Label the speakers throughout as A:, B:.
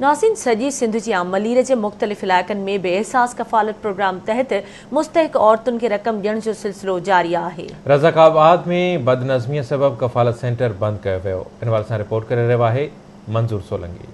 A: ناظرين سڄي سنڌ جيان ملير جي مختلف علائقن ۾ به احساس ڪفالت پروگرام تحت مستحق عورتن کي رقم ڏيڻ جو سلسلو جاري آهي.
B: رزاق آباد ۾ بدنظميء سبب ڪفالت سينٽر بند ڪيو ويو. ان حوالي سان رپورٽ ڪري رهيو آهي منظور سولنگي.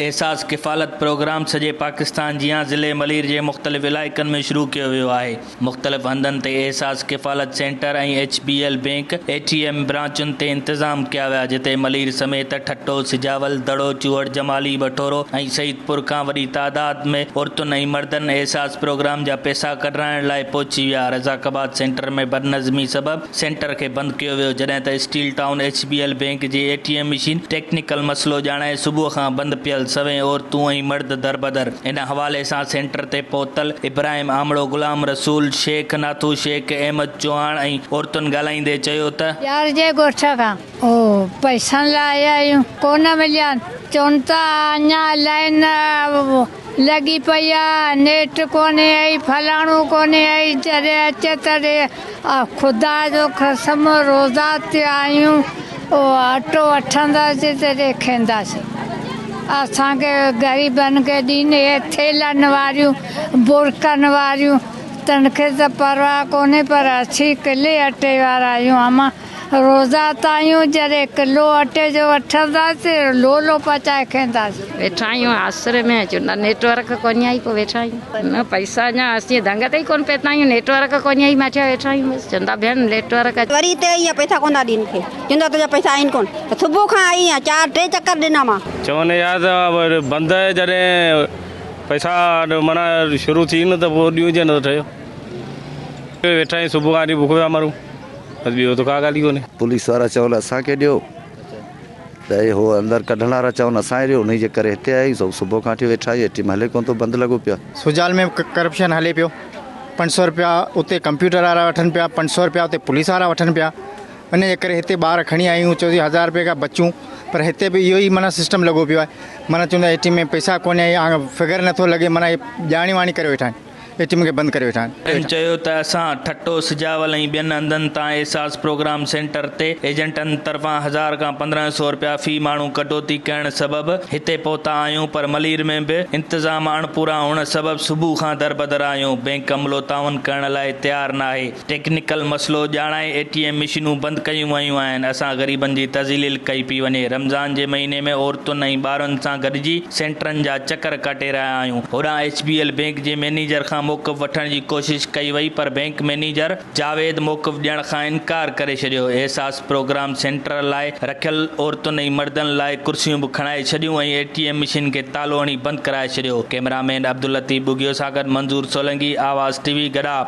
C: احساس ڪفالت پروگرام سڄي پاڪستان جيان ضلعي ملير جي مختلف علائقن ۾ شروع ڪيو ويو آهي. مختلف هنڌن تي Ehsaas Kafalat centre ۽ H B L bank A T M برانچن تي انتظام ڪيا ويا جتي ملير سميت ٺٽو، سجاول، دڙو، چوهڙ جمالي، بٺورو ۽ سعيد پور کان وڏي تعداد ۾ عورتن ۽ مردن احساس پروگرام جا پئسا ڪڍرائڻ لاء پهچي ويا. رزاق آباد سينٽر ۾ بدنظمي سبب سينٽر کي بند ڪيو ويو جڏهن ته steel town H B L bank جي A T M machine technical مسئلو ڄاڻائي صبح کان بند پيل سوين عورتون ۽ مرد دربدر ان حوالي سان سينٽر تي پهتل ابراهيم آمڙو، غلام رسول شيخ، ناٿو شيخ، احمد چوهاڻ ۽ عورتن ڳالهائيندي چيو ته.
D: يار جي ڳوٺ کان او پئسن لاء آيا آهيون ڪونه مليا آهن چون ٿا اڃا لائن لڳي پئي آ نيٽ ڪونهي ۽ فلاڻو ڪونهي ۽ جڏهن اچي تڏهن خدا جو قسم روزا تي آهيون او اٽو وٺنداسين تڏهن کينداسين اسان کي غريبن کي ڏين اهي ٿيلهن واريون برقعن واريون تن کي ته پرواهه ڪونهي پر اسين ڪلي اٽي وارا آهيون امان روزا ته آهيون جڏهن ڪلو اٽي جو وٺنداسين لولو پچائي کينداسين.
E: ويٺا آهيون آسري ۾ اچو نه نيٽ ورڪ ڪونهي آئي پوء ويٺا آهيون نه پئسا اڃا اسين دنگ تي ئي ڪونه پهتا آهيون نيٽ ورڪ ڪونهي آئي ماٺيا ويٺا آهيون بس چوندا ڀيڻ نيٽ ورڪ اچي.
F: وري هتي آئي آهيان پئسا ڪونه ٿا ڏين مونکي چون ٿا تنهنجا پئسا آهن ڪونه ته صبح کان آئي آهيان چار ٽي چڪر ڏنا مان.
G: چون يا ته بند آهي جڏهن پئسا معنيٰ شروع ٿي نه ته پوء ڏيون جي نه ته ٺهيو ويٺا آهيون صبح کان وٺي بک پيا مرون. بس ٻيو ته ڪا ڳالهه ئي ڪونهي.
H: پوليس وارا چون اسان کي ڏيو ته اهي هو اندر ڪڍڻ وارا چون اسان کي ڏيو انهي جي ڪري هتي آيا آهيون سو صبح کان وٺي ويٺا آهيون اي ٽي ايم هلي ڪونه ٿو بند لڳو پيو آهي.
I: سجال ۾ به ڪرپشن هلي پيو پنج سو رپيا اتي ڪمپيوٽر وارا وٺن پيا پنج سو رپيا اتي پوليس وارا وٺن پيا ان جي ڪري هتي ٻار کڻي آيا آهيون چئو ٿي هزار رپئي کان بچون پر هتي به اهو ئي معنيٰ سسٽم لڳو پيو آهي معنيٰ چون ٿا اي ٽي ايم ۾ پئسا ڪونهي فگر نٿو لڳي معنيٰ ڄاڻي واڻي ڪري ويٺا آهن. اي ٽي ايم کي بند ڪري ويٺا آهن.
C: هن چيو ته اسان ٺٽو، سجاول ۽ ٻين هنڌن تان احساس پروگرام سينٽر تي ايجنٽن طرفان هزار کان 1500 رپيا في ماڻهو ڪڍوتي ڪرڻ سبب هتي پهتا آهيون پر ملير ۾ به انتظام اڻپورا هئڻ سبب صبح کان دربدر آهيون، بئنڪ عملو تعاون ڪرڻ لاء تيار ناهي، ٽيڪنيڪل مسئلو ڄاڻائي اي ٽي ايم مشينون بند ڪيون ويون آهن، اسان غريبن جي تذليل ڪئي پئي وڃي، رمضان جي مهيني ۾ عورتن ۽ ٻارن سان گڏجي سينٽرن جا چڪر ڪاٽي رهيا آهيون. هوڏانهن ايڇ بي ايل بئنڪ جي مئنيجر کان موقف وٺڻ جي ڪوشش ڪئي وئي پر بئنڪ مئنيجر جاويد موقف ڏيڻ کان انڪار ڪري ڇڏيو. احساس پروگرام سينٽر لاء رکيل عورتن ۽ مردن لاء ڪرسيون به کڻائي ڇڏيون ۽ اي ٽي ايم مشين کي تالو هڻي بند ڪرائي ڇڏيو. ڪئميرا مين عبداللطيف ٻگهيو سان گڏ منظور سولنگي، آواز ٽي وي، گڏاپ.